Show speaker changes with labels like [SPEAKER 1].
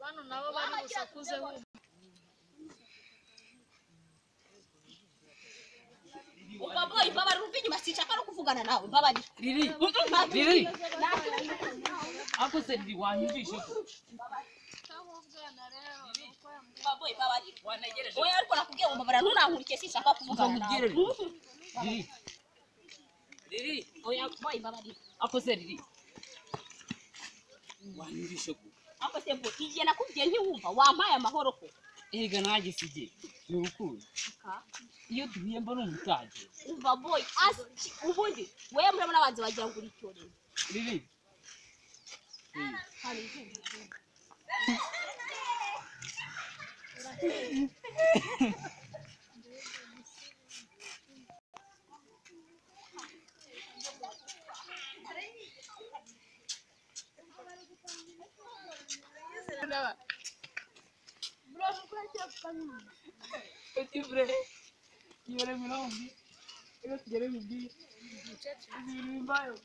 [SPEAKER 1] Bano nabo bari busakuze bumva.
[SPEAKER 2] Umva boy, mbabarira uve inyuma, sinshaka no kuvugana nawe, mbabarira.
[SPEAKER 3] Riri, Riri. Ako se Riri wanyumvishe ko.
[SPEAKER 2] Umva boy, mbabarira. Oya, ariko nakubwiye ngo mbabarira, ntunankurikiye, sinshaka kuvugana nawe.
[SPEAKER 3] Nkubwire Riri. Riri.
[SPEAKER 2] Oya boy, mbabarira.
[SPEAKER 3] Ako se Riri. Wanyumvishe ko.
[SPEAKER 2] Ako se boy, igihe nakubwiye ntiwumva, wampaye amahoro ko.
[SPEAKER 3] Erega nanjye sijye ni urukundo. Iyo duhuye mba numva utagiye.
[SPEAKER 2] Umva boy, asi ubundi wewe murabona abanzi bagira ngo uri icyorezo.
[SPEAKER 3] Riri. Petit frère, yore mirongi, iyo tugere mu bwiye, ibintu bimbayeho.